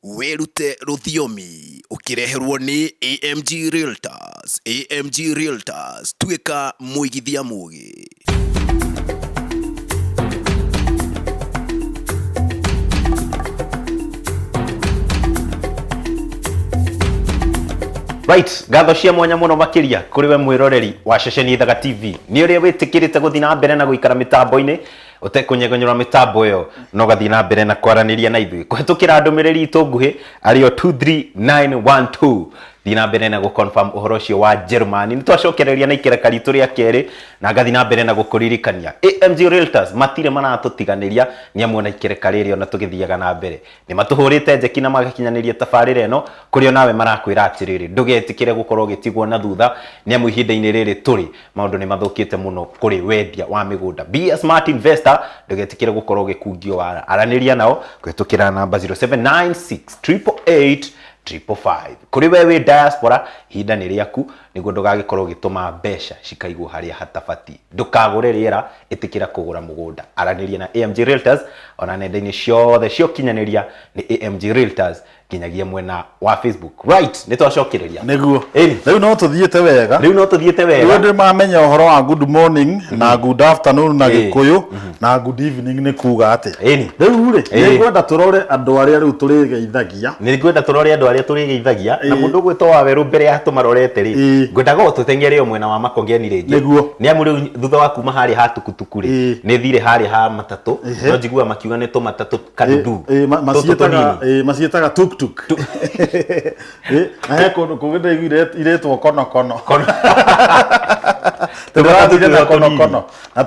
Wĩrute rũthiomi ũkĩreherwo nĩ AMG Realtors. AMG Realtors, tuĩka mũigithia mũgĩ. Right, ngatho cia mwanya mũno makĩria kũrĩ we mwĩroreri wa ceceni Ithaga TV nĩ ũrĩa wĩtĩkĩrĩte gũthiĩ na mbere na gũikara mĩtambo-inĩ ũtekũnyegonyora mĩtambo ĩyo na ũgathiĩ na mbere na kwaranĩria na ithuĩ kũhetũkĩra ndũmĩrĩri itũ nguhĩ arĩyo 23912. Thiĩ na mbere na gũconfirm ũhoro ũcio wa Jerumani. Nĩ twacokereria na ikereka ritũ rĩa kerĩ na ngathiĩ na mbere na gũkũririkania AMG Realtors matirĩ maratũtiganĩria nĩ amu ona ikereka rĩrĩ ona tũgĩthiaga na mbere nĩ matũhũrĩte njeki na magakinyanĩria tabarĩra ĩno kũrĩ onawe marakwĩra atĩrĩrĩ ndũgetĩkĩre gũkorwo ũgĩtigwo na thutha nĩ amu ihinda-inĩ rĩrĩ tũrĩ maũndũ nĩ mathũkĩte mũno kũrĩ wendia wa mĩgũnda. Be a smart investor, ndũgetĩkĩre gũkorwo ũgĩkungio wara. Aranĩria nao kũhĩtũkĩra namba 0796 888 555. Kũrĩ we wĩ diaspora, ihinda nĩ rĩaku nĩguo ndũgagĩkorwo ũgĩtũma mbeca cikaigwo harĩa hatabatiĩ. Ndũkagũre rĩera, ĩtĩkĩra kũgũra mũgũnda. Aranĩria na AMG Realtors ona nenda-inĩ ciothe cia ũkinyanĩria nĩ AMG Realtors nginyagia mwena wa Facebook. Right, nĩ twacokereria. Nĩguo. Ĩni. Rĩu no tũthiĩte wega. Rĩu no tũthiĩte Rĩu wega. andũ mamenya ũhoro wa good morning na good afternoon na Gĩkũyũ na good evening nĩ kuga atĩa. Ĩni. Rĩu rĩ, Ĩĩ. nĩ ngwenda tũrore andũ arĩa rĩu tũrĩgeithagia. Nĩ ngwenda tũrore andũ arĩa tũrĩgeithagia na Ĩĩ. mũndũ ũgwĩtwo Wawerũ mbere ya tũmarorete rĩ, Ĩĩ. ngwendaga o tũteng'ere o mwena wa Makongeni rĩngĩ. Nĩguo. Nĩ amu rĩu thutha wa kuma harĩa ha tukutuku rĩ, Ĩĩ. nĩ thire harĩa ha matatũ, Ehe. no njiguaga makiuga nĩ tũmatatũ kadudu. Ĩĩ, Tũtũ maciĩtaga tũnini. ĩĩ, maciĩtaga tuktuk. Ĩĩ, na he kũndũ kũngĩ ndaiguire iretwo konokono. Tũrathire na Tũmatatũ tũnini. konokono na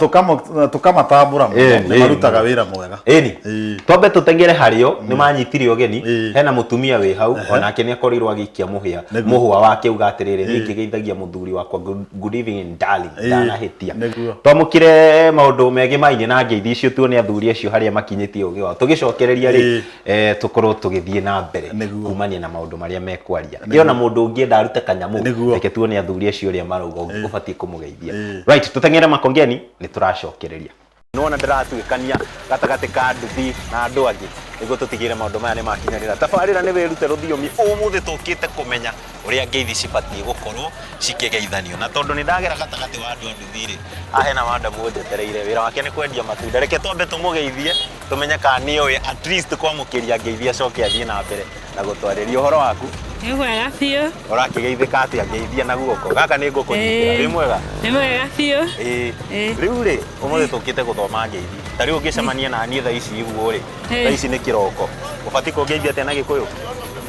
na tũkamatambũra mũno Ĩĩ, nĩ ĩĩ. marutaga wĩra mwega. Ĩni. Ĩĩ. Twambe tũteng'ere harĩo nĩ manyitire ũgeni Ĩĩ. hena mũtumia wĩ hau onake nĩ akorirwo agĩikia mũhĩa Nĩguo. mũhũa wake uga atĩrĩrĩ niĩ ngĩgeithagia mũthuri wakwa good evening darling Ĩĩ. ndanahĩtia. Nĩguo. Twamũkĩre maũndũ megĩmaine na ngeithi icio tuone athuri acio harĩa makinyĩtie ũgĩ wao. Tũgĩcokereria rĩ Ĩĩ. Tũkorwo tũgĩthiĩ na mbere Nĩguo. kumania na maũndũ marĩa mekwaria. Ĩ ona mũndũ ũngĩenda arute kanyamũ Nĩguo. reke tuone athuri acio ũrĩa marauga ũbatiĩ kũmũgeithia. Ĩĩ. Right, tũteng'ere Makongeni nĩ tũracokereria. Nĩwona ndĩratuĩkania gatagatĩ ka nduthi na andũ angĩ nĩguo tũtigĩrĩre maũndũ maya nĩ makinyanĩra. Tabarĩra nĩ wĩrute rũthiomi ũmũthĩ tũkĩte kũmenya ũrĩa ngeithi cibatiĩ gũkorwo cikĩgeithanio. Na tondũ nĩ ndagera gatagatĩ wa andũ a nduthi rĩ, haha hena madam ũnjetereire wĩra wake nĩ kwendia matunda. Reke twambe tũmũgeithie tũmenye kana nĩ oĩ at least kwamũkĩria ngeithi acoke athiĩ na mbere na gũtwarĩria. Ũhoro waku? Nĩ mwega biũ. Ũrakĩgeithĩka atĩa? Ngeithia na guoko. Gaka nĩ ngũkũnyitĩra. Ĩĩ. Wĩ mwega? Nĩ mwega biũ. Ĩĩ. Ĩĩ. Rĩu rĩ, ũmũthĩ tũkĩte gũthoma ngeithi. Ta rĩu ũngĩcemania na niĩ thaa ici ũguo rĩ, Ĩĩ. thaa ici nĩ kĩroko. Ũbatiĩ kũngeithia atĩa na Gĩkũyũ?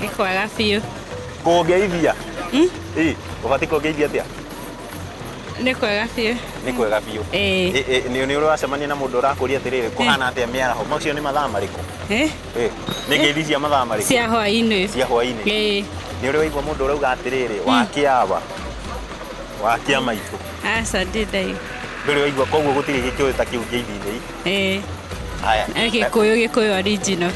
Nĩ kwega biũ. Kũngeithia? Ĩĩ, ũbatiĩ kũngeithia atĩa? Nĩ kwega biũ. Nĩ kwega biũ. Ĩĩ. Ĩ, ĩ, nĩ nĩ ũrĩ wacemania na mũndũ ũrakũria atĩrĩrĩ, kũhana atĩa mĩaraho? Macio nĩ mathaa marĩkũ? Ĩ? Ĩ, nĩ ngeithi cia mathaa marĩkũ? Cia hwaĩ-inĩ. Cia hwaĩ-inĩ. Ĩĩ. Nĩ ũrĩ waigua mũndũ ũrauga atĩrĩrĩ, wa kĩaba, wa kĩa maitũ? Aca ndĩ ndaigua. Ndũrĩ waigua, koguo gũtirĩ Gĩkũyũ ta kĩu ngeithi-inĩ. Ĩĩ. Haya. Gĩkũyũ, Gĩkũyũ original.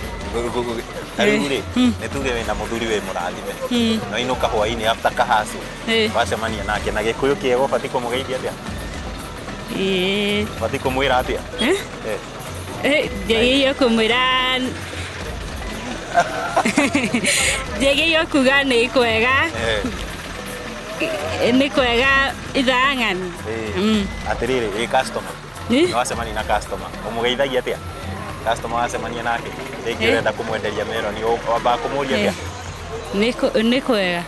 Ta rĩu rĩ, nĩ tuge wĩna mũthuri wĩ mũrathime. No inũka hwaĩ-inĩ after kahacu. Wacemania nake na Gĩkũyũ kĩega ũbatiĩ kũmũgeithia atĩa? Ĩĩ. Ũbatiĩ kũmwĩra atĩa? Eh? Eh. Njagĩrĩirwo kũmwĩra njagĩrĩirwo kuga nĩ kwega. Nĩ kwega ithaa ng'ani. Atĩrĩrĩ, wĩ customer. Ĩ? Nĩ wacemania na customer. Ũmũgeithagia atĩa? Customer wacemania nake, rĩngĩ Ĩ? ũrenda kũmwenderia meroni, wambaga kũmũria atĩa? Nĩ kwega.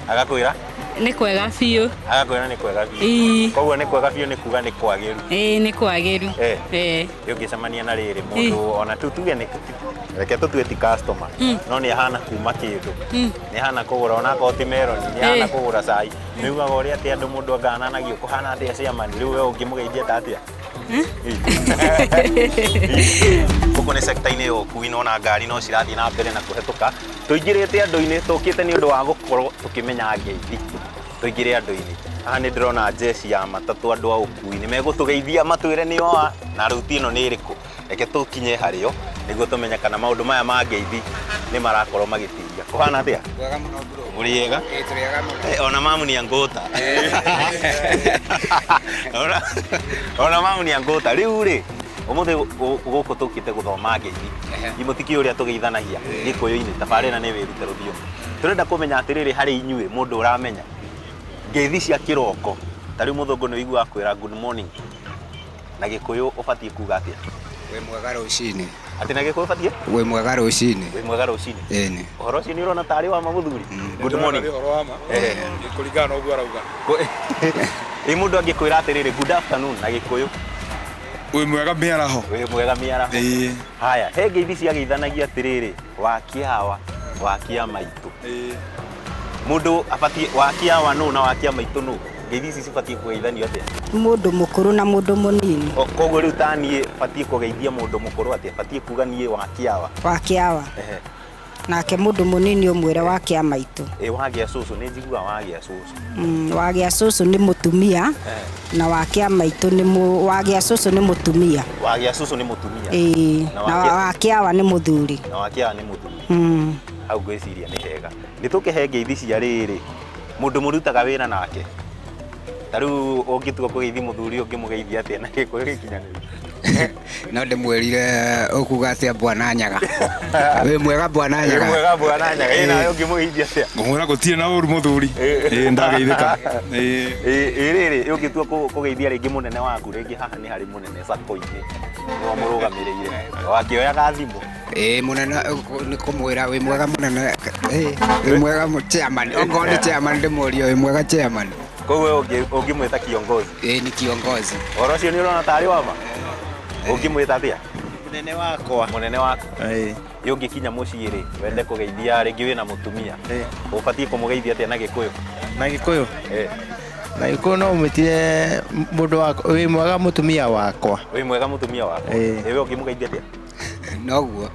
Agakwĩra? Nĩ kwega biũ. Agakwĩra nĩ kwega biũ. Ĩĩ. Koguo nĩ kwega biũ nĩ kuga nĩ kwagĩru. Ĩĩ nĩ kwagĩru. Ĩ ũngĩcemania na rĩrĩ mũndũ ona tu tuge nĩ reke tũtue ti customer no nĩ ahana kuma kĩndũ nĩ ahana kũgũra ona akorwo ti meroni nĩ ahana kũgũra cai nĩ ugaga ũrĩa atĩ andũ mũndũ angananagio kũhana atĩa ciamani rĩu we ũngĩmũgeithia ta atĩa? Gũkũ nĩ sector-inĩ ya ũkui no na ngari no cirathiĩ na mbere na kũhetũka. Tũingĩrĩte andũ-inĩ tũkĩte nĩ ũndũ wa gũkorwo tũkĩmenya ngeithi. Tũingĩre andũ-inĩ. Haha nĩ ndĩrona jeshi ya matatũ andũ a ũkui nĩ megũtũgeithia matwĩre nĩ o a na ruti ĩno nĩ ĩrĩkũ. Reke tũkinye harĩ o nĩguo tũmenye kana maũndũ maya ma ngeithi nĩ marakorwo magĩtĩria. Kũhana atĩa? Wega mũno bro. Mũrĩ ega? Ĩĩ tũrĩ ega mũno. Ona mamu nĩ angũta. Ona mamu nĩ angũta. Rĩu rĩ, Ũmũthĩ gũkũ tũkĩte gũthoma ngeithi. Imũtikĩ ũrĩa tũgeithanagia Gĩkũyũ-inĩ, tabarĩra nĩ wĩrute rũthiomi. Tũrenda kũmenya atĩrĩrĩ, harĩ inyuĩ mũndũ ũramenya ngeithi cia kĩroko, ta rĩu mũthũngũ nĩ ũiguaga kwĩra good morning, na Gĩkũyũ ũbatiĩ kuga atĩa? Wĩ mwega rũcinĩ. Atĩ na Gĩkũyũ ũbatiĩ? Wĩ mwega rũcinĩ. Wĩ mwega rũcinĩ. Ĩni. Ũhoro ũcio nĩ ũrona tarĩ wa ma, mũthuri? Good morning. Nĩ ũhoro wa ma. Kũringana na ũguo arauga. Ĩ mũndũ angĩkwĩra atĩrĩrĩ, good afternoon na Gĩkũyũ? Wĩ mwega mĩaraho. Wĩ mwega mĩaraho. Ĩĩ. Haya, he ngeithi ciageithanagia atĩrĩrĩ, wakiawa, wakia maitũ. Mũndũ abatiĩ wakiawa nũ na wakia maitũ nũ? Ngeithi ici cibatiĩ kũgeithanio atĩa? Mũndũ mũkũrũ na mũndũ mũnini. O, koguo rĩu ta niĩ batiĩ kũgeithia mũndũ mũkũrũ atĩa? Batiĩ kuga niĩ wakiawa? Wakiawa. Nake mũndũ mũnini ũmwĩre wakia maitũ. Ĩ wagĩa cũcũ, nĩ njiguaga wagĩa cũcũ. Wagĩa cũcũ nĩ mũtumia, na wakia maitũ nĩ wagĩa cũcũ nĩ mũtumia. Wagĩa cũcũ nĩ mũtumia. Ĩĩ. Na na wakiawa nĩ mũthuri. Na wakiawa nĩ mũthuri. Hau ngwĩciria nĩ hega. Nĩ tũkĩhe ngeithi cia rĩrĩ mũndũ mũrutaga wĩra nake. Ta rĩu ũngĩtua kũgeithia mũthuri, ũngĩmũgeithia atĩa na Gĩkũyũ gĩkinyanĩru? No ndĩmwĩrire, ũkuga atĩa bwana Nyaga? Wĩ mwega bwana Wĩ Nyaga? mwega bwana Nyaga. Ĩ nawe ũngĩmũgeithia atĩa? Ngũmwĩra gũtirĩ na ũru, mũthuri. Ĩĩ, ndageithĩka. Ĩĩ. Ĩ rĩrĩ, ũngĩtua kũgeithia rĩngĩ mũnene waku, rĩngĩ haha nĩ harĩ mũnene sacco-inĩ, nĩwe mũrũgamĩrĩire, wakĩoyaga thimũ? Ĩĩ, mũnene nĩ kũmwĩra wĩ mwega mũnene. Ĩĩ, wĩ mwega chairman. Okorwo nĩ chairman, ndĩmũrie wĩ mwega chairman. Koguo ũngĩmwĩta kiongozi? Ĩĩ, nĩ kiongozi. Ũhoro ũcio nĩ ũrona tarĩ wa ma? Ũngĩmwĩta atĩa? Mũnene wakwa. Mũnene waku. Ĩĩ. Ĩ ũngĩkinya mũciĩ rĩ, wende kũgeithia rĩngĩ wĩna mũtumia, ũbatiĩ kũmũgeithia atĩa na Gĩkũyũ? Na Gĩkũyũ? Ĩĩ. Na Gĩkũyũ no ũmwĩtire mũndũ wakwa, wĩ mwega mũtumia wakwa. Wĩ mwega mũtumia wakwa. Ĩĩ. Ĩ we ũngĩmũgeithia atĩa? Noguo.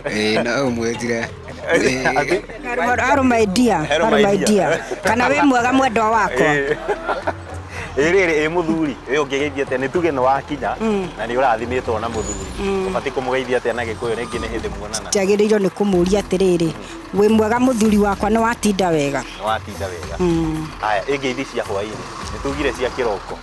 Ĩĩ, no ũmwĩtire. Atĩ? Hello my dear. Hello, Hello my my dear. dear. Kana wĩ mwega mwendwa wakwa. Ĩ rĩrĩ, ĩ mũthuri, ĩ ũngĩgeithia atĩa? Nĩ tuge nĩ wakinya na nĩ ũrathimĩtwo na mũthuri, ũbatiĩ kũmũgeithia atĩa na Gĩkũyũ rĩngĩ nĩ hĩndĩ muonana? Njagĩrĩirwo nĩ kũmũria atĩrĩrĩ, wĩ mwega mũthuri wakwa, nĩ watinda wega? Nĩ watinda wega. Haya, ĩ ngeithi cia hwaĩ-inĩ? Nĩ tugire cia kĩroko,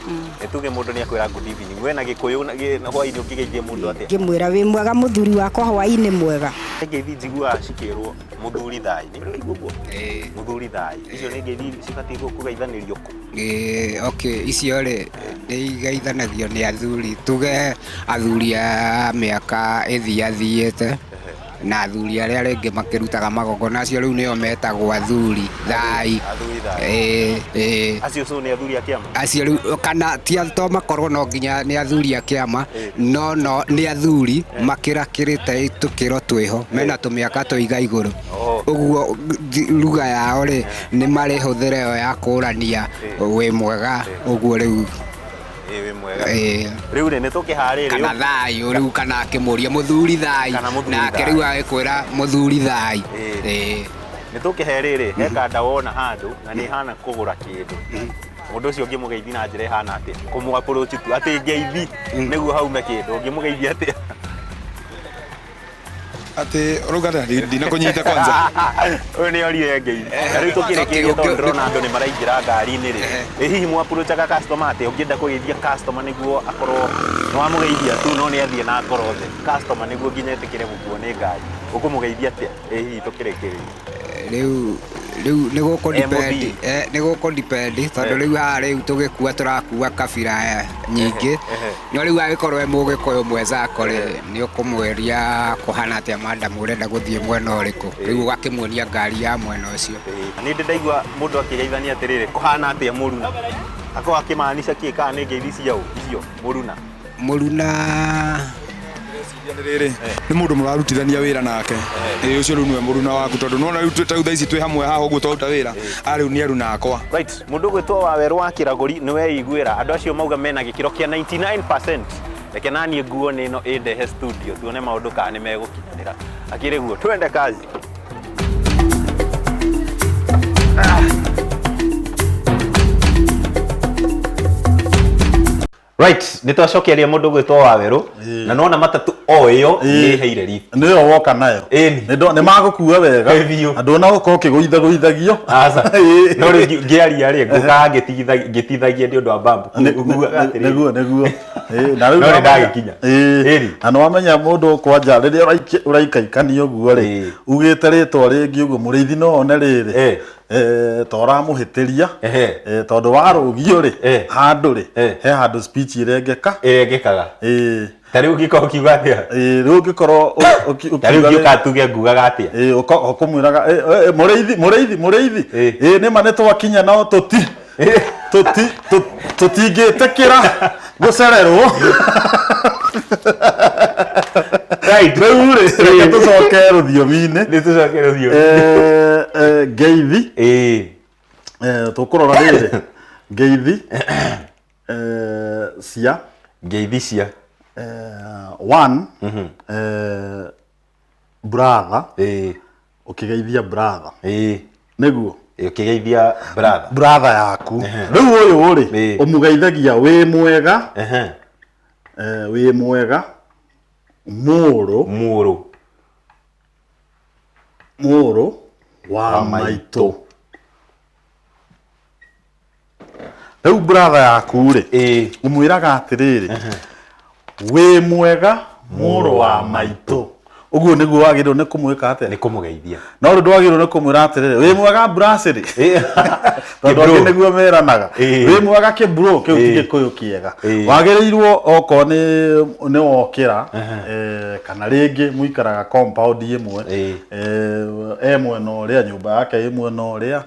nĩ tuge mũndũ nĩ akwĩra good evening, we na Gĩkũyũ na hwaĩ-inĩ ũngĩgeithia mũndũ atĩa? Ngĩmwĩra wĩ mwega mũthuri wakwa, hwaĩ-inĩ mwega. He ngeithi njiguaga cikĩrwo mũthuri thai, nĩ ũrĩ waigua ũguo? Ĩĩ. Mũthuri thai, icio nĩ ngeithi cibatiĩ kũgeithanĩrio kũ? Ĩĩ, okay, icio rĩ nĩ igeithanagio nĩ athuri, tuge athuri a mĩaka ĩthiathiĩte na athuri arĩa rĩngĩ makĩrutaga magongona, acio rĩu nĩo metagwo athuri thai. Athuri thai. Ĩĩ, ĩĩ. Acio cũ nĩ athuri a kĩama? Acio rĩu kana ti to makorwo no nginya nĩ athuri a kĩama, no nĩ athuri makĩrakĩrĩte tũkĩro twĩho, mena tũmĩaka tũiga igũrũ. Ũguo ruga yao rĩ nĩ marĩhũthĩra ĩyo ya kũrania wĩ mwega ũguo rĩu. Ĩ wĩ mwega. Ĩĩ. Rĩu rĩ nĩ tũkĩharĩrĩ Kana thayũ rĩu, kana akĩmũria mũthuri thai, Kana mũthuri nake thai. rĩu agĩkwĩra mũthuri thai. Ĩĩ. Nĩ tũkĩhe rĩrĩ, he kanda wona handũ na nĩ ĩhana kũgũra kĩndũ, mũndũ ũcio ũngĩmũgeithi na njĩra ĩhana atĩa? Kũmũ approach tu atĩ ngeithi nĩguo haume kĩndũ, ũngĩmũgeithia atĩa? Atĩ ũrauga atĩa? Ndinakũnyita kwanza. Ũyũ nĩ orire ngeithi. Na rĩu tũkĩrĩkĩria, tondũ ndĩrona andũ nĩ maraingĩra ngari-inĩ rĩ, ĩ hihi mũ approachaga customer atĩa? Ũngĩenda kũgeithia customer nĩguo akorwo nĩ wamũgeithia tu no nĩ athiĩ na ngoro thĩ, customer nĩguo nginya etĩkĩre gũkuo nĩ ngari, ũkũmũgeithia atĩa? Ĩ hihi tũkĩrĩkĩrĩria. Rĩu nĩ gũkũ Eh, depend, mũthii. nĩ gũkũ depend, tondũ rĩu haha rĩu tũgĩkua tũrakua kabira nyingĩ, no rĩu angĩkorwo e mũgĩkũyũ mwenzako rĩ, nĩ ũkũmwĩria kũhana atĩa madam, ũrenda gũthiĩ mwena ũrĩkũ, rĩu ũgakĩmuonia ngari ya mwena ũcio. Nĩ ndĩ ndaigua mũndũ akĩgeithania atĩrĩrĩ, kũhana atĩa mũruna, akorwo akĩmaanisha kĩ? Kana nĩ ngeithi cia ũ icio, mũruna? Mũruna. Nĩ rĩrĩ, nĩ mũndũ mũrarutithania wĩra nake. Ĩĩ, ũcio rĩu nĩwe mũruna waku, tondũ nĩwona rĩu ta rĩu thaa ici twĩ hamwe haha ũguo twaruta wĩra, a rĩu nĩ aruna akwa. Right, mũndũ ũgwĩtwo Wawerũ wa Kĩragũri, nĩ weiguĩra andũ acio mauga mena gĩkĩro kĩa 99%. Reke naniĩ nguo nĩ ĩno ĩndehe studio tuone maũndũ kana nĩ megũkinyanĩra. Akĩrĩ guo, twende kazi. Right, nĩ twacokeria mũndũ ũgwĩtwo Wawerũ na nona matatũ o ĩyo nĩ ĩheire lift. Nĩyo woka nayo. Ĩni. Nĩ magũkua wega. Ĩ, biũ. Na ndũnagũkorwo ũkĩgũithagũithagio. Aca. Ĩĩ. No rĩu ngĩaria rĩ, ngũkaga ngĩtithagia nĩ ũndũ wa bump. Ngugaga atĩrĩrĩ. Nĩguo nĩguo. Ĩĩ, na rĩu No nĩ nĩwamenya- ndagĩkinya. Ĩĩ. Ĩni. Na nĩwamenya mũndũ kwanja rĩrĩa ũraikaikania ũguo rĩ, Ĩĩ. ugĩte rĩtwa rĩngĩ ũguo mũrĩithi no one rĩrĩ Ĩĩ. ta ũramũhĩtĩria Ehe. tondũ warũgio rĩ Ĩĩ. handũ rĩ Ĩĩ. he handũ speech ĩrengeka. Ĩrengekaga. Ĩĩ. Ta rĩu ũngĩkorwo ũkiuga atĩa? Ĩĩ, rĩu ũngĩkorwo Ta rĩu ũkiuga rĩ- ngĩũka tuge ngugaga atĩa? Ĩĩ, ũkũmwĩraga "Ĩ, ĩ, mũrĩithi mũrĩithi mũrĩithi Ĩĩ. ĩĩ nĩma nĩ twakinya no tũti tũti tũtingĩtĩkĩra gũcererwo. Right. Rĩu rĩ, reke tũcoke rũthiomi-inĩ. Nĩ tũcoke rũthiomi. Ngeithi. Ĩĩ. Tũkũrora rĩrĩ ngeithi cia Ngeithi cia one, brother. Ĩĩ. Ũkĩgeithia brother. Ĩĩ. Nĩguo. Ĩĩ, ũkĩgeithia brother. Brother yaku. Rĩu ũyũ rĩ, Ĩĩ. ũmũgeithagia wĩ mwega. Ehe. Wĩ mwega mũrũ. Mũrũ. Mũrũ wa Wa maitũ. maitũ. Rĩu brother yaku rĩ, Ĩĩ. ũmwĩraga atĩrĩrĩ, wĩ mwega mũrũ wa maitũ. Ũguo nĩguo wagĩrĩirwo nĩ kũmwĩka atĩa? Nĩ kũmũgeithia. No rĩu ndwagĩrĩirwo nĩ kũmwĩra atĩrĩrĩ, wĩ mwega bracĩrĩ. Ĩĩ. Tondũ Kĩbro. angĩ nĩguo meranaga. Ĩĩ. Wĩ mwega kĩbro, kĩu ti Ĩĩ. Gĩkũyũ kĩega. Ĩĩ. Wagĩrĩirwo okorwo nĩ wokĩra, kana rĩngĩ mũikaraga compound ĩmwe, Ĩĩ. e mwena ũrĩa, nyũmba yake ĩ mwena ũrĩa,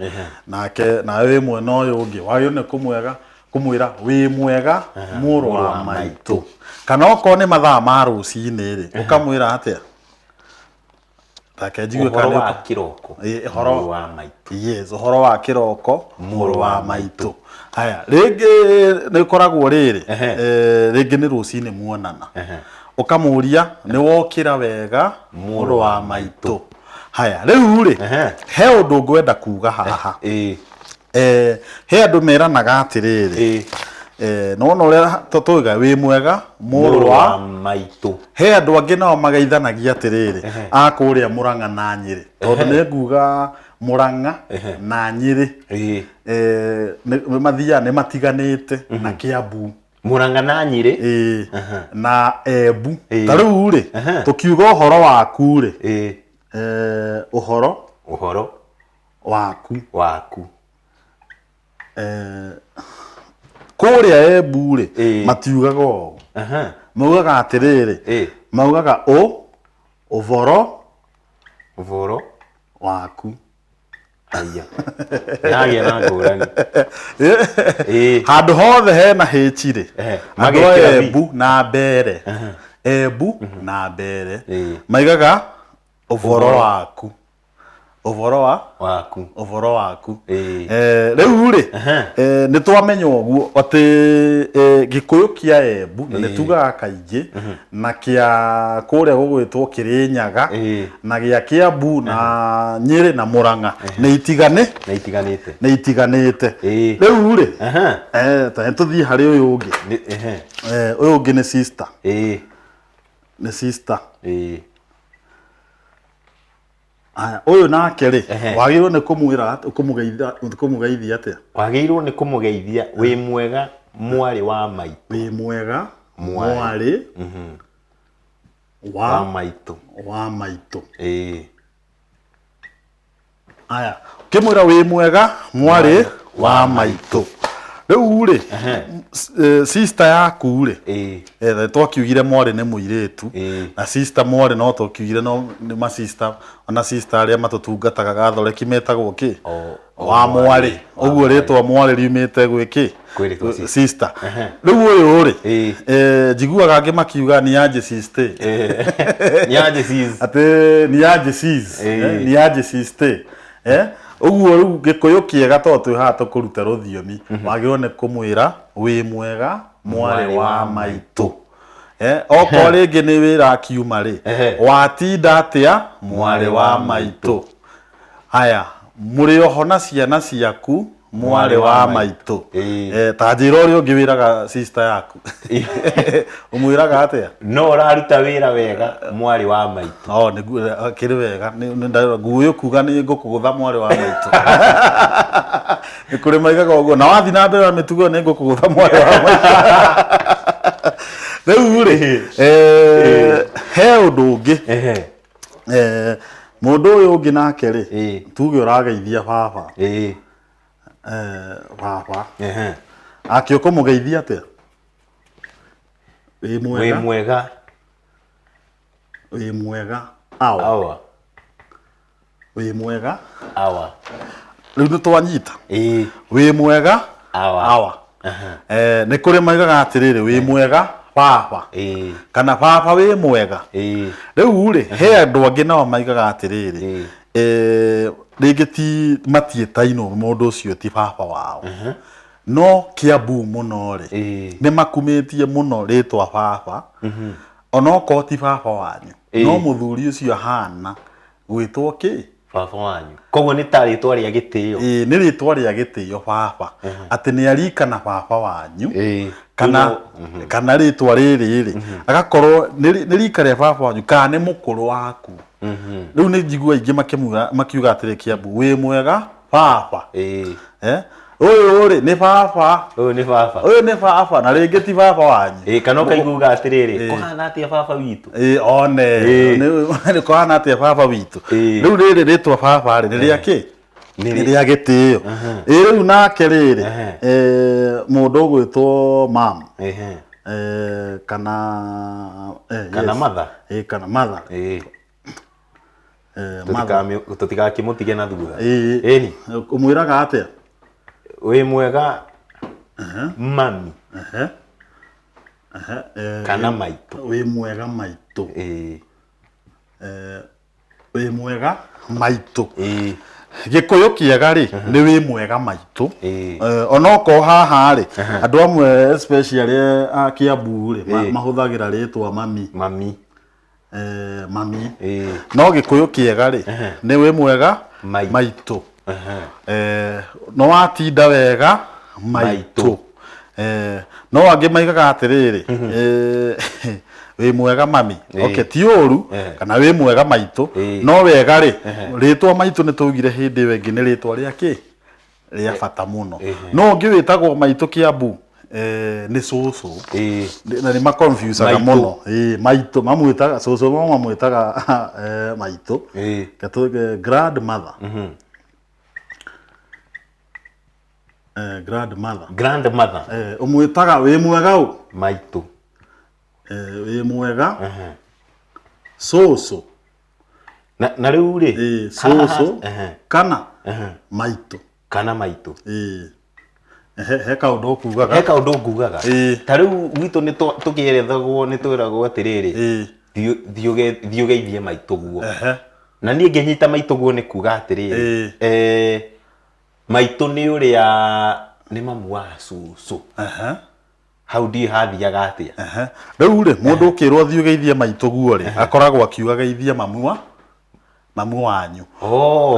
nake nawe wĩ mwena ũyũ ũngĩ, wagĩrĩirwo nĩ kũmwĩra wĩ mwega mũrũ wa maitũ. Kana okorwo nĩ mathaa ma rũcinĩ rĩ, ũkamwĩra atĩa? Take njigue Ũhoro kana wa kĩroko. Ĩĩ, ũhoro Mũrũ wa maitũ. Yes, ũhoro wa kĩroko mũrũ wa maitũ. Haya, rĩngĩ nĩ ũkoragwo rĩrĩ, Ehe. rĩngĩ nĩ rũcinĩ muonana. Ehe. Ũkamũria nĩ wokĩra wega mũrũ wa maitũ. Haya, rĩu rĩ, Ehe. he ũndũ ngwenda kuga haha. Ĩĩ. He andũ meranaga atĩrĩrĩ, Ĩĩ. Nĩwona ũrĩa tũiga wĩ mwega mũrũ wa maitũ. He andũ angĩ nao mageithanagia atĩrĩrĩ, a kũrĩa Mũrang'a na Nyĩrĩ, tondũ nĩ nguga Mũrang'a na Nyĩrĩ, Ĩĩ. Nĩ mathiaga nĩ matiganĩte na Kĩambu. Mũrang'a na Nyĩrĩ. Ĩĩ. Na Embu. Ĩĩ. Ta rĩu rĩ, Ehe. tũkiuga ũhoro waku rĩ, Ĩĩ. Ũhoro Ũhoro waku. Waku. Kũrĩa Embu rĩ, Ĩĩ. matiugaga ũũ. Aha. Maugaga atĩrĩrĩ, Ĩĩ. maugaga ũ ũboro Ũboro waku. Aya. Nĩhagĩa na ngũrani. Ĩĩ. Handũ hothe hena H rĩ, Ehe. andũ a Magekĩra V. Embu na Mbere, Embu na Mbere Ĩĩ. maigaga ũboro waku. Ũboro wa Waku. Ũboro waku. Ĩĩ. Rĩu rĩ, Ehe. Nĩ twamenya ũguo atĩ Gĩkũyũ kĩa Embu na nĩ tugaga kaingĩ na kĩa kũrĩa gũgwĩtwo Kĩrĩnyaga Ĩĩ. na gĩa Kĩambu na Nyĩrĩ na Mũrang'a nĩ itigane Nĩ itiganĩte. nĩ itiganĩte. Ĩĩ. Rĩu rĩ, Ehe. Ta tũthiĩ harĩ ũyũ ũngĩ. Nĩ- ehe. Ũyũ ũngĩ nĩ sister. Ĩĩ. Nĩ sister. Ĩĩ. Aya, ũyũ nake rĩ, Ehe. wagĩrĩirwo nĩ kũmwĩra kũmũgeithia atĩa? Wagĩrĩirwo nĩ kũmũgeithia wĩ mwega mwarĩ wa maitũ. Wĩ mwega Mwarĩ. mwarĩ Wa maitũ. wa maitũ. Ĩĩ. Aya, ũkĩmwĩra wĩ mwega mwarĩ wa maitũ. Rĩu rĩ, sister yaku rĩ, Ĩĩ. Twakiugire mwarĩ nĩ mũirĩtu, Ĩĩ. na sister mwarĩ no twakiugire no nĩ ma sister, ona sister arĩa matũtungataga gathoreki metagwo kĩ? O Wa mwarĩ. mwarĩ. Ũguo rĩtwa mwarĩ riumĩte gwĩ kĩ? Kwĩ rĩtwa sister. Sister. Rĩu ũyũ rĩ, Ĩĩ. Njiguaga angĩ makiuga ni aje sister. Ni aje sis. Atĩ ni aje sis. Ĩĩ. Ni aje sister. Ũguo rĩu Gĩkũyũ kĩega tondũ twĩ haha tũkũruta rũthiomi, wagĩrĩirwo nĩ kũmwĩra wĩ mwega mwarĩ wa maitũ. Okorwo rĩngĩ nĩ wĩra akiuma rĩ, Ehe. watinda atĩa mwarĩ wa maitũ. Haya, mũrĩ oho na ciana ciaku Mwarĩ wa maitũ. Ĩĩ. Ta njĩra ũrĩa ũngĩ wĩraga sister yaku. Ũmwĩraga atĩa? No ũraruta wĩra wega mwarĩ wa maitũ. Oh, nĩguo kĩrĩ wega. Nguũyũ kuga nĩ ngũkũgũtha mwarĩ wa maitũ. Nĩ kũrĩ maigaga ũguo. Na wathiĩ na mbere na mĩtugo ĩyo nĩ ngũkũgũtha mwarĩ wa maitũ. Rĩu rĩ, he ũndũ ũngĩ. Mũndũ ũyũ ũngĩ nake rĩ, tuge ũrageithia baba. Baba. Ake ũkũmũgeithia atĩa? Wĩ mwega. Wĩ mwega. Wĩ mwega. Awa. Awa. Wĩ mwega. Awa. Rĩu nĩ twanyita. Wĩ mwega. Awa. Awa. Nĩ kũrĩ maigaga atĩrĩrĩ, wĩ mwega baba. Kana baba wĩ mwega. Rĩu rĩ, he andũ angĩ nao maigaga atĩrĩrĩ, rĩngĩ ti matiĩtainwo mũndũ ũcio ti baba wao. No Kiambu mũno rĩ, nĩ makumĩtie mũno rĩtwa baba, onokorwo ti baba wanyu, no mũthuri ũcio ahana gwĩtwo kĩ? Baba wanyu. Koguo nĩ ta rĩtwa rĩa gĩtĩo. Ĩĩ, nĩ rĩtwa rĩa gĩtĩo baba. Atĩ nĩ arikana baba wanyu, kana kana rĩtwa rĩrĩ rĩ, agakorwo nĩ rika rĩa baba wanyu, kana nĩ mũkũrũ waku. Rĩu nĩ njigua aingĩ makiuga atĩrĩ Kiambu, wĩ mwega baba. Ũyũ rĩ, nĩ baba. Ũyũ nĩ baba. Ũyũ nĩ baba, na rĩngĩ ti baba wanyu. Kana ũkaiguaga atĩrĩrĩ, kũhana atĩa baba witũ? One. Nĩ kũhana atĩa baba witũ? Rĩu rĩrĩ rĩtwa baba rĩ, nĩ rĩa kĩ? Nĩ rĩa gĩtĩo. Rĩu nake rĩrĩ, mũndũ ũgwĩtwo mam. Kana Kana mother. Kana mother. Mother. Tũtigakĩmũtige na thutha. Ĩni. Ũmwĩraga atĩa? Wĩ mwega mami. Kana maitũ. Wĩ mwega maitũ. Wĩ mwega maitũ. Gĩkũyũ kĩega rĩ, nĩ wĩ mwega maitũ. Onokorwo haha rĩ, andũ amwe especially a Kiambu rĩ, mahũthagĩra rĩtwa mami. Mami. Mami. No gĩkũyũ kĩega rĩ, nĩ wĩ mwega maitũ. No watinda wega maitũ. No angĩ maigaga atĩrĩrĩ, wĩ mwega mami. Okay, ti ũru, kana wĩ mwega maitũ. No wega rĩ, rĩtwa maitũ nĩ twaugire hĩndĩ ĩyo ĩngĩ nĩ rĩtwa rĩa kĩ? Rĩa bata mũno. No ũngĩ wĩtagwo maitũ Kiambu, nĩ cũcũ. Na nĩ maconfusaga mũno. Maitũ, mamwĩtaga, cũcũ no mamwĩtaga maitũ. Reke grandmother. Grandmother. Grandmother. Ũmwĩtaga wĩ mwega ũ? Maitũ. Wĩ mwega. Cũcũ. Na rĩu rĩ? Cũcũ. Kana maitũ. Kana maitũ. He kaũndũ ũkugaga. He kaũndũ ngugaga. Ta rĩu gwitũ nĩ tũkĩerethagwo nĩ twĩragwo atĩrĩrĩ, thiĩ ũgeithie maitũ guo. Na niĩ ngĩnyita maitũ guo nĩ kuga atĩrĩrĩ, maitũ nĩ ũrĩa nĩ mamu wa cũcũ. Hau ndiũĩ hathiaga atĩa. Rĩu rĩ, mũndũ ũkĩrwo thiĩ ũgeithie maitũ guo rĩ, akoragwo akiuga geithia mamu wanyu.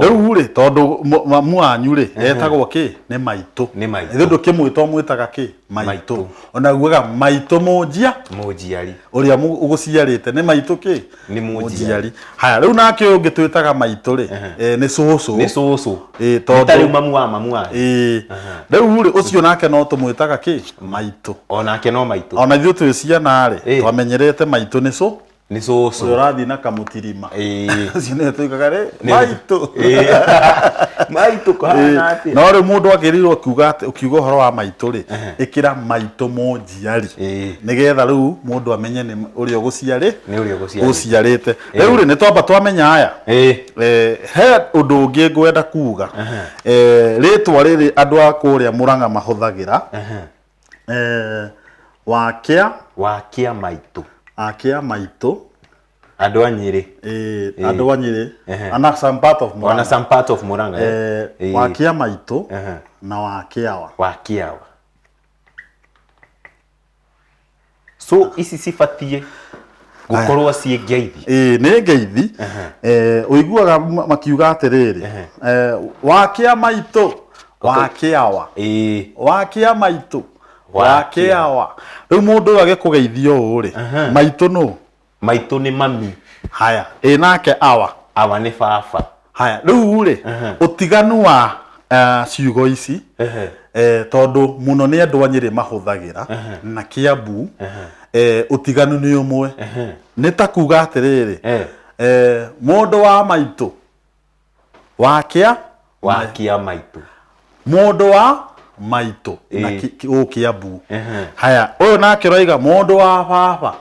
Rĩu rĩ, tondũ mamu wanyu rĩ, etagwo kĩ? Nĩ maitũ. Nĩ maitũ. Ithuĩ ndũkĩmwĩta ũmwĩtaga kĩ? Maitũ. Ona ugaga maitũ mũnjia? Mũnjiari. Ũrĩa ũgũciarĩte nĩ maitũ kĩ? Nĩ mũnjiari. Haya, rĩu nake ũyũ ũngĩ twĩtaga maitũ rĩ, nĩ cũcũ. Nĩ cũcũ. Tondũ Nĩ ta rĩu mamu wa mamu wanyu. Rĩu rĩ, ũcio nake no tũmwĩtaga kĩ? Maitũ. Onake no maitũ. Ona ithuĩ twĩ ciana rĩ, twamenyerete maitũ nĩ cũ. Nĩ cũcũ. Ũrĩa ũrathiĩ na kamũtirima. Ũcio nĩwe tũigaga rĩ, maitũ. Maitũ kũhana atĩa? No rĩu mũndũ agĩrĩirwo kuga atĩ, ũkiuga ũhoro wa maitũ rĩ, ĩkĩra maitũ mũnjiari. Nĩgetha rĩu mũndũ amenye nĩ ũrĩa ũgũciarĩ. Nĩ ũrĩa ũgũciarĩte. Ũgũciarĩte. Rĩu rĩ, nĩ twamba twamenya aya. He ũndũ ũngĩ ngwenda kuga. Rĩtwa rĩrĩ andũ a kũrĩa Mũrang'a mahũthagĩra. Wakĩa. Wakĩa maitũ. Akĩa maitũ. Andũ a Nyĩrĩ. Andũ a Nyĩrĩ. Ana some part of Murang'a. Ona some part of Murang'a. Wakĩa maitũ na wakĩawa. Wakĩawa. So ici cibatiĩ gũkorwo ciĩ ngeithi. Nĩ ngeithi. Ũiguaga makiuga atĩrĩrĩ, wakĩa maitũ, Wa kĩawa. Ĩĩ. Wa kĩa maitũ. Wa Wa kĩawa. Rĩu mũndũ ũyũ agĩkũgeithia ũũ rĩ, maitũ nũ? Maitũ nĩ mami. Haya, ĩ nake awa? Awa nĩ baba. Haya, rĩu rĩ, ũtiganu wa ciugo ici, tondũ mũno nĩ andũ a Nyĩrĩ mahũthagĩra na Kĩambu, ũtiganu nĩ ũmwe. Nĩ ta kuga atĩrĩrĩ, mũndũ wa maitũ wa kĩa Wa kĩa maitũ. Mũndũ wa maitũ na gũkũ Kĩambu. Haya, ũyũ nake ũroiga mũndũ wa baba.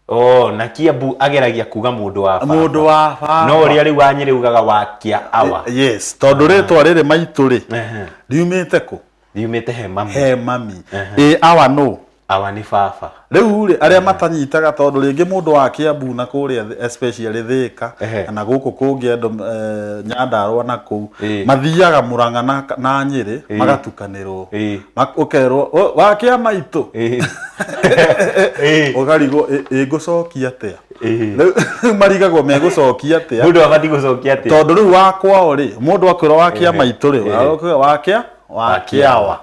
Oh, na Kiambu ageragia kuga mũndũ wa baba. Mũndũ wa baba. No ũrĩa rĩu wa Nyĩrĩ ugaga wa kĩa awa. Yes, tondũ rĩtwa rĩrĩ maitũ rĩ, riumĩte kũ? Riumĩte he mami. He mami. Ĩ awa nũ? Awa nĩ baba. Rĩu rĩ, arĩa matanyitaga tondũ rĩngĩ mũndũ wa Kiambu na kũrĩa especially Thĩka na gũkũ kũngĩ andũ Nyandarũa na kũu, mathiaga Mũrang'a na Nyĩrĩ magatukanĩrwo. Ũkerwo, wa kĩa maitũ? Ũkarigwo, ĩ ngũcokia atĩa? Rĩu marigagwo megũcokia atĩa? Mũndũ abatiĩ gũcokia atĩa? Tondũ rĩu wa kwao rĩ, mũndũ akwĩrwo wa kĩa maitũ rĩ, akwĩrwo wa kĩa? Wa kĩawa.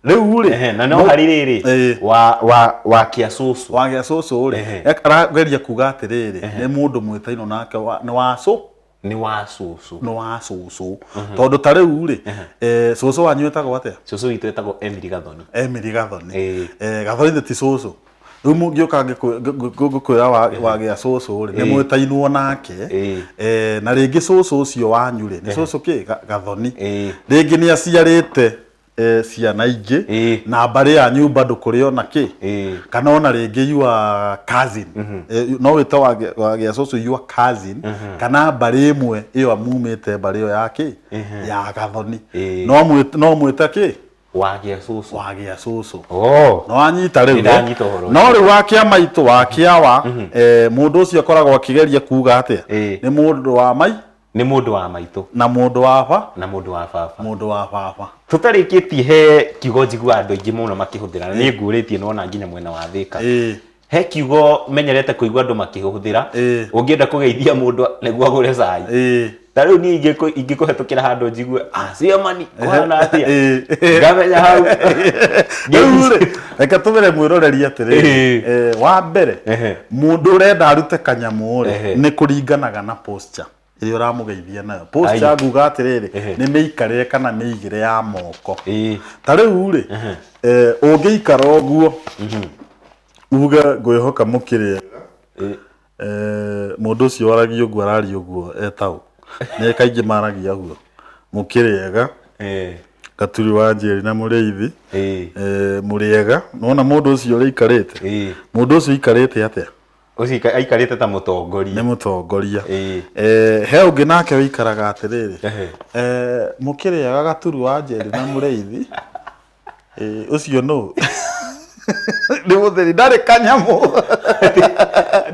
Rĩu rĩ, Na no harĩ rĩrĩ, wa kĩa cũcũ. Wa gĩa cũcũ rĩ, arageria kuga atĩrĩrĩ, nĩ mũndũ mwĩtainwo nake nĩ wa cũ? Nĩ wa cũcũ. Nĩ wa cũcũ. Tondũ ta rĩu rĩ, cũcũ wanyu etagwo atĩa? Cũcũ witũ etagwo Emily Gathoni. Emily Gathoni. Gathoni ti cũcũ. Rĩu mũngĩũka ngũkwĩra wagĩa cũcũ rĩ, nĩ mwĩtainwo nake. Na rĩngĩ cũcũ ũcio wanyu rĩ, nĩ cũcũ kĩ? Gathoni. Rĩngĩ nĩ aciarĩte ciana ingĩ na mbarĩ yanyu bado kũrĩ ona kĩ, kana ona rĩngĩ your cousin, no wĩte wagĩa cũcũ your cousin, kana mbarĩ ĩmwe ĩyo mumĩte mbarĩ ĩyo ya kĩ, ya Gathoni, no mwĩte kĩ? Wagĩa cũcũ. Wagĩa cũcũ. Oh. No wanyita rĩu, Nĩ ndanyita ũhoro No rĩu wakĩa maitũ wakĩawa, mũndũ ũcio akoragwo akĩgeria kuga atĩa? Nĩ mũndũ wa mai? Nĩ mũndũ wa maitũ. Na mũndũ wa ba? Na mũndũ wa baba. Mũndũ wa baba. Tũtarĩkĩtie he kiugo njiguaga andũ aingĩ mũno makĩhũthĩra, na nĩ ngũrĩtie nona nginya mwena wa Thĩka. He kiugo menyerete kũigua andũ makĩhũthĩra, ũngĩenda kũgeithia mũndũ nĩguo agũre cai. Ta rĩu niĩ ingĩkũhetũkĩra handũ njigue, ciamani, kũhana atĩa? Ngamenya hau. Rĩu rĩ, reke tũmere mwĩroreri atĩrĩrĩ, wa mbere, mũndũ ũrenda arute kanyamũ rĩ, nĩ kũringanaga na posture ĩrĩa ũramũgeithia nayo. Posture nguga atĩrĩrĩ, nĩ mĩikarĩre kana mĩigĩre ya moko. Ta rĩu rĩ, ũngĩikara ũguo, uge ngwĩhoka mũkĩrĩega, mũndũ ũcio waragia ũguo araria ũguo etagwo, nĩ kaingĩ maragia ũguo, mũkĩrĩega, Gaturi wa Njeri na Mũrĩithi, mũrĩega, nĩwona mũndũ ũcio ũrĩa aikarĩte, mũndũ ũcio aikarĩte atĩa? Ũcio aikarĩte ta mũtongoria. Nĩ mũtongoria. He ũngĩ nake ũikaraga atĩrĩrĩ, mũkĩrĩaga Gaturu wa Njeri na Mũrĩithi, ũcio nũ? Nĩ mũtheri, ndarĩ kanyamũ.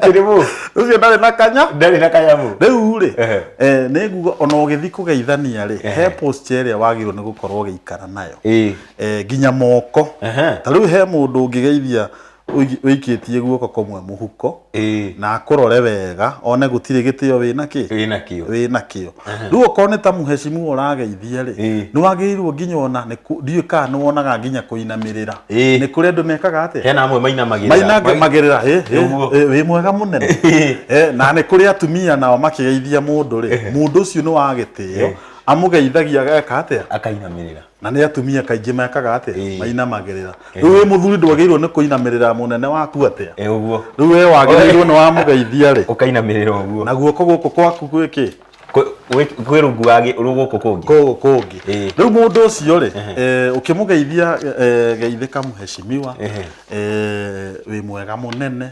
Atĩ mũ? Ũcio ndarĩ na kanya? Ndarĩ na kanyamũ. Rĩu rĩ, nĩ nguga ona ũgĩthiĩ kũgeithania rĩ, he posture ĩrĩa wagĩrĩirwo nĩ gũkorwo ũgĩikara nayo. Nginya moko. Ta rĩu he mũndũ ũngĩgeithia ũikĩtie guoko kũmwe mũhuko, na akũrore wega, one gũtirĩ gĩtĩo wĩna kĩ? Wĩnakĩo. Wĩnakĩo. Rĩu okorwo nĩ ta mũhecimu ũrageithia rĩ, nĩ wagĩrĩirwo nginya ona nĩ ndiũĩ kana nĩ wonaga nginya kũinamĩrĩra. Nĩ kũrĩ andũ mekaga atĩa? Hena amwe mainamagĩrĩra. Mainamagĩrĩra, wĩ mwega mũnene. Na nĩ kũrĩ atumia nao makĩgeithia mũndũ rĩ, mũndũ ũcio nĩ wa gĩtĩo, amũgeithagia ageka atĩa? Akainamĩrĩra. Na nĩ atumia kaingĩ mekaga atĩa? Mainamagĩrĩra. Rĩu wĩ mũthuri ndwagĩrĩirwo nĩ kũinamĩrĩra mũnene waku atĩa? Ũguo. Rĩu we wagĩrĩirwo nĩ wamũgeithia rĩ, ũkainamĩrĩra ũguo. Na guoko gũkũ kwaku gwĩ kĩ? Kwĩ rungu wa gũkũ kũngĩ. Gũkũ kũngĩ. Rĩu mũndũ ũcio rĩ, ũkĩmũgeithia, geithĩka mũheshimiwa, wĩ mwega mũnene,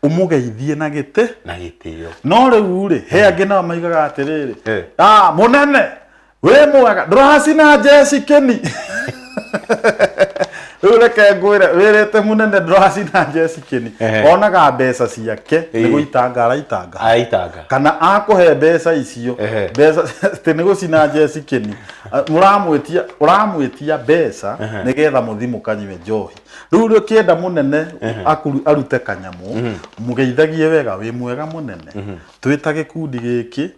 ũmũgeithie na gĩtĩ. Na gĩtĩo. No rĩu rĩ, he angĩ nao maigaga atĩrĩrĩ, mũnene, wĩ mwega, ndũracina njeci kĩni. Rĩu reke ngwĩre, wĩrĩte mũnene ndũracina njeci kĩni, onaga mbeca ciake nĩ gũitanga araitanga. Araitanga. Kana akũhe mbeca icio, mbeca atĩ nĩ gũcina njeci kĩni. Mũramwĩtia, ũramwĩtia mbeca nĩgetha mũthi mũkanyue njohi. Rĩu ũkĩenda mũnene arute kanyamũ, mũgeithagie wega, wĩ mwega mũnene, twĩ ta gĩkundi gĩkĩ,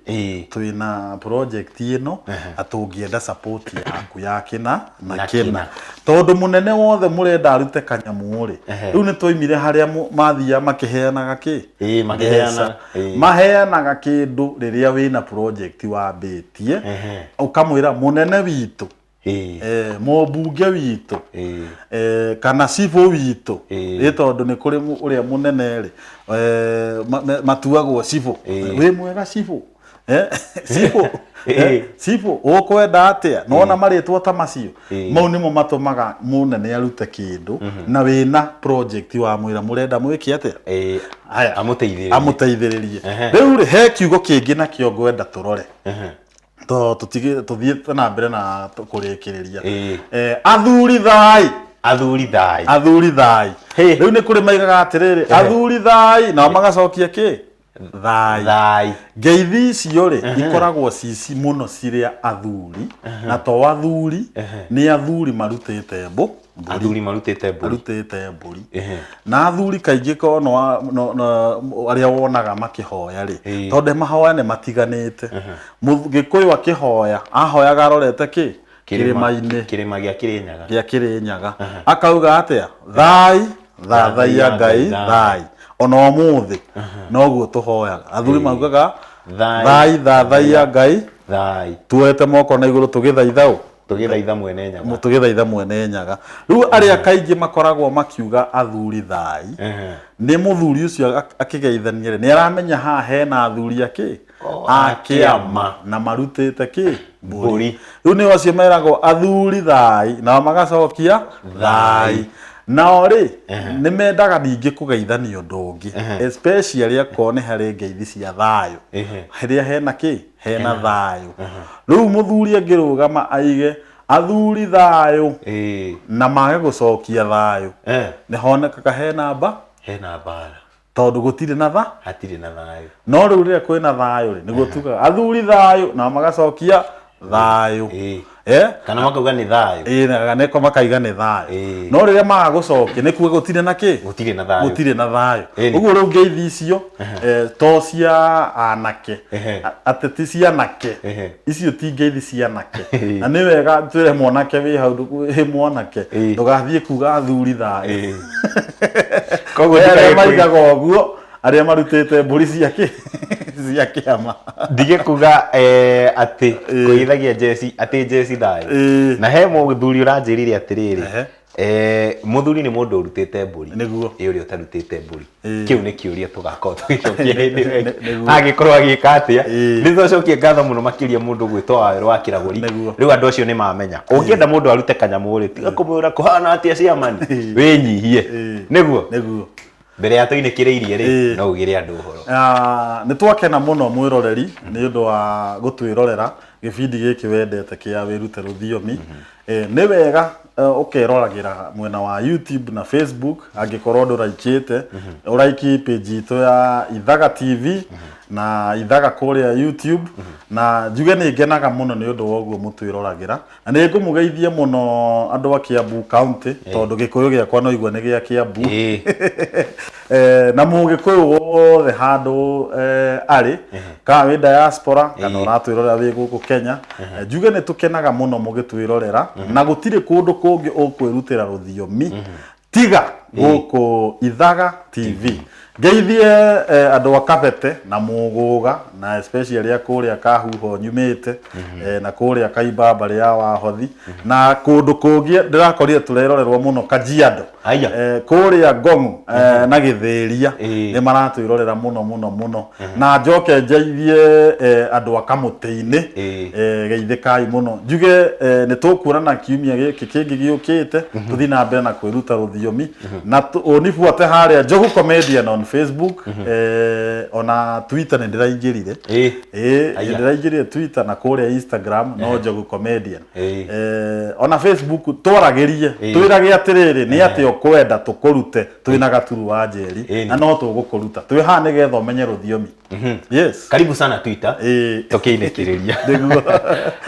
twĩna project ĩno na tũngĩenda support yaku ya kĩna na Na kĩna. kĩna. Tondũ mũnene wothe mũrenda arute kanyamũ rĩ, rĩu nĩ twaimire harĩa mathiaga makĩheanaga kĩ? Makĩheana, Mbeca. Maheanaga kĩndũ rĩrĩa wĩna project wambĩtie, ũkamwĩra mũnene witũ, mũmbunge witũ, kana cibũ witũ, ĩ tondũ nĩ kũrĩ ũrĩa mũnene rĩ, matuagwo cibũ. Wĩ mwega cibũ? Cibũ, cibũ ũkwenda atĩa? Nona marĩtwa ta macio, mau nĩmo matũmaga mũnene arute kĩndũ, na wĩna project wamwĩra mũrenda mwĩke atĩa? Haya. Amũteithĩrĩrie. Amũteithĩrĩrie. Rĩu rĩ, he kiugo kĩngĩ nakĩo ngwenda tũrore, to tũtige tũthiĩte na mbere na kũrĩkĩrĩria. Athuri thai. Athuri thai. Athuri thai. Rĩu nĩ kũrĩ maigaga atĩrĩrĩ, athuri thai, nao magacokia kĩ? Thai. Thai. Ngeithi icio rĩ, ikoragwo cici mũno cirĩa athuri, na to athuri, nĩ athuri marutĩte mbũri. Athuri marutĩte mbũri. Marutĩte mbũri. Na athuri kaingĩ ko no, no, no, arĩa wonaga makĩhoya rĩ, tondũ mahoya nĩ matiganĩte. Gĩkũyũ akĩhoya, ahoyaga arorete kĩ? Kĩrĩma-inĩ. Kĩrĩma gĩa Kĩrĩnyaga. Gĩa Kĩrĩnyaga. Akauga atĩa? Thai, thathaiya Ngai, thai. Ona ũmũthĩ noguo tũhoyaga. Athuri maugaga thai, thathaiya Ngai, thai. Tuoete moko na igũrũ tũgĩthaitha ũ? Tũgĩthaitha mwene nyaga. Tũgĩthaitha mwene nyaga. Rĩu arĩa kaingĩ makoragwo makiuga athuri thai, nĩ mũthuri ũcio akĩgeithania rĩ, nĩ aramenya haha hena athuri akĩ? A kĩama, na marutĩte kĩ? Mbũri. Rĩu nĩ acio meragwo athuri thai, nao magacokia thai. Nao rĩ, nĩ mendaga ningĩ kũgeithania ũndũ ũngĩ, especially akorwo nĩ harĩ ngeithi cia thayũ, harĩa hena kĩ? Hena thayũ. Rĩu mũthuri angĩrũgama aige athuri thayũ, na mage gũcokia thayũ, nĩ honekaga hena mba, hena mbara, tondũ gũtirĩ na tha, hatirĩ na thayũ. No rĩu rĩrĩa kwĩna thayũ rĩ, nĩguo tugaga athuri thayũ, nao magacokia thayũ. Kana makauga nĩ thayũ. Ĩĩ, na nĩko makaiga nĩ thayũ. No rĩrĩa maga gũcokia nĩ kuga gũtirĩ na kĩ? Gũtirĩ na thayũ. Gũtirĩ na thayũ. Ũguo rĩu ngeithi icio, to cia anake, atĩ ti cia anake, icio ti ngeithi cia anake. Na nĩ wega twĩre mwanake wĩ hau, wĩ mwanake, ndũgathiĩ kuga athuri thayũ. Koguo Arĩa maigaga ũguo, arĩa marutĩte mbũri cia kĩ? Cia kĩama. Ndige kuga atĩ kũgeithagia njeci, atĩ njeci thayũ. Na he mũthuri ũranjĩrire atĩrĩrĩ, mũthuri nĩ mũndũ ũrutĩte mbũri, nĩguo, ĩ ũrĩa ũtarutĩte mbũri, kĩu nĩ kĩũria tũgakorwo tũgĩcokia hĩndĩ ĩyo ĩngĩ. Angĩkorwo agĩka atĩa, nĩ twacokie ngatho mũno makĩria mũndũ gwĩtwo Wawerũ wa Kĩragũri. Rĩu andũ acio nĩ mamenya, ũngĩenda mũndũ arute kanyamũ rĩ, tiga kũmwĩra kũhana atĩa ciamani, wĩnyihie, nĩguo, mbere ya tũinĩkĩrĩirie rĩ, no ugĩre andũ ũhoro. Nĩ twakena mũno mwĩroreri nĩ ũndũ wa gũtwĩrorera gĩbindi gĩkĩ wendete kĩa Wĩrute Rũthiomi. Nĩ wega ũkeroragĩra mwena wa YouTube na Facebook angĩkorwo ndũraikĩte, ũraiki page itũ ya Ithaga TV na Ithaga kũrĩa YouTube, na njuge nĩ ngenaga mũno nĩ ũndũ wa ũguo mũtwĩroragĩra, na nĩ ngũmũgeithia mũno andũ a Kiambu County, tondũ gĩkũyũ gĩakwa no igua nĩ gĩa Kiambu. Na mũgĩkũyũ wothe handũ arĩ, kana wĩ diaspora kana ũratwĩrorera wĩ gũkũ Kenya, njuge nĩ tũkenaga mũno mũgĩtwĩrorera, na gũtirĩ kũndũ kũngĩ ũkwĩrutĩra rũthiomi tiga gũkũ Ithaga TV. Ngeithie andũ a Kabete na Mũgũga, na especially a kũrĩa Kahuho nyumĩte, na kũrĩa Kaimbamba ya Wahothi, na kũndũ kũngĩ ndĩrakorire tũrerorerwo mũno Kajiado, kũrĩa Ngong'u, na Gĩthĩria, nĩ maratwĩrorera mũno mũno mũno. Na njoke njeithie andũ a Kamũtĩ-inĩ, geithĩkai mũno. Njuge nĩ tũkuonana kiumia gĩkĩ kĩngĩ gĩũkĩte, tũthiĩ na mbere na kwĩruta rũthiomi, na ũnibuate harĩa Njogu Comedian on Facebook, ona Twitter nĩ ndĩraingĩrire. Aya. Ndĩraingĩrire Twitter na kũrĩa Instagram no Njogu Comedian. Ona Facebook twaragĩrie, twĩrage atĩrĩrĩ, nĩ atĩ ũkwenda tũkũrute twĩna Gaturu wa Njeri, na no tũgũkũruta twĩ haha nĩgetha ũmenye rũthiomi. Yes. Karibu sana Twitter, tũkĩinĩkĩrĩria. Nĩguo.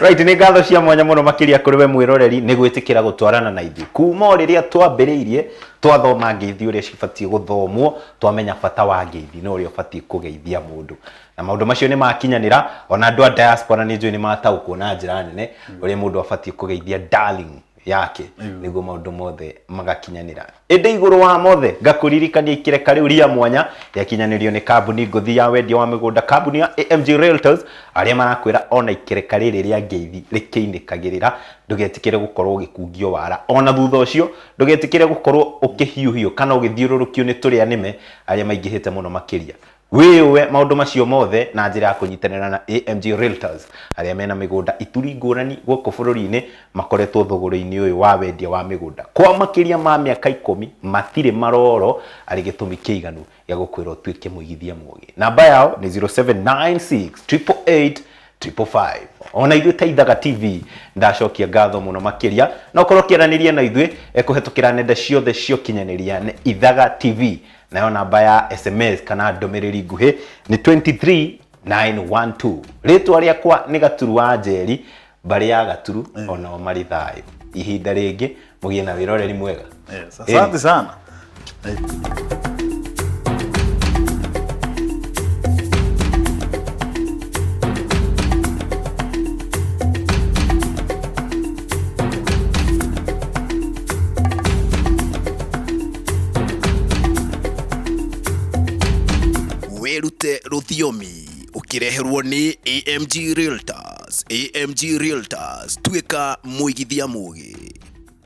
Right, nĩ ngatho cia mwanya mũno makĩria kũrĩ we mwĩroreri nĩ gwĩtĩkĩra gũtwarana na ithuĩ kuma o rĩrĩa twambĩrĩirie twathoma ngeithi ũrĩa cibatiĩ gũthomwo, twamenya bata wa ngeithi na ũrĩa ũbatiĩ kũgeithia mũndũ, na maũndũ macio nĩ makinyanĩra. Ona andũ a diaspora nĩ njũĩ nĩ mataũkwo na njĩra nene ũrĩa mũndũ abatiĩ kũgeithia darling yake nĩguo maũndũ mothe magakinyanĩra. Ĩndĩ igũrũ wa mothe ngakũririkania ikĩreka rĩu ria mwanya rĩakinyanĩrio nĩ kambuni ngũthi ya wendia wa mĩgũnda, kambuni ya AMG Realtors, arĩa marakwĩra ona ikĩreka rĩrĩ rĩa ngeithi rĩkĩinĩkagĩrĩra, ndũgetĩkĩre gũkorwo ũgĩkungio wara, ona thutha ũcio ndũgetĩkĩre gũkorwo ũkĩhiũhio kana ũgĩthiũrũrũkio nĩ tũrĩa nĩme arĩa maingĩhĩte mũno makĩria. Wĩyũe maũndũ macio mothe na njĩra ya kũnyitanĩra na AMG Realtors, arĩa mena mĩgũnda ituri ngũrani gũkũ bũrũri-inĩ, makoretwo thogora-inĩ ũyũ wa wendia wa mĩgũnda kwa makĩria ma mĩaka 10, matirĩ maroro arĩ gĩtũmi kĩiganu gĩa gũkwĩra ũtuĩke mũigithia mũgĩ. Namba yao nĩ 0796 888 555. Ona ithuĩ ta Ithaga TV ndacokia ngatho mũno makĩria, na ũkorwo ũkĩaranĩria na ithuĩ kũhetũkĩra nenda ciothe cia ũkinyanĩria nĩ Ithaga TV, nayo namba ya SMS kana ndũmĩrĩri nguhĩ nĩ 23912. Rĩtwa rĩakwa nĩ Gaturu wa Njeri, mbarĩ ya Gaturu, onao marĩ thayũ. Ihinda rĩngĩ mũgĩe na wĩroreri mwega. Yes, asante sana. Wĩrute rũthiomi ũkĩreherwo nĩ AMG Realtors. AMG Realtors, tuĩka mũigithia mũgĩ.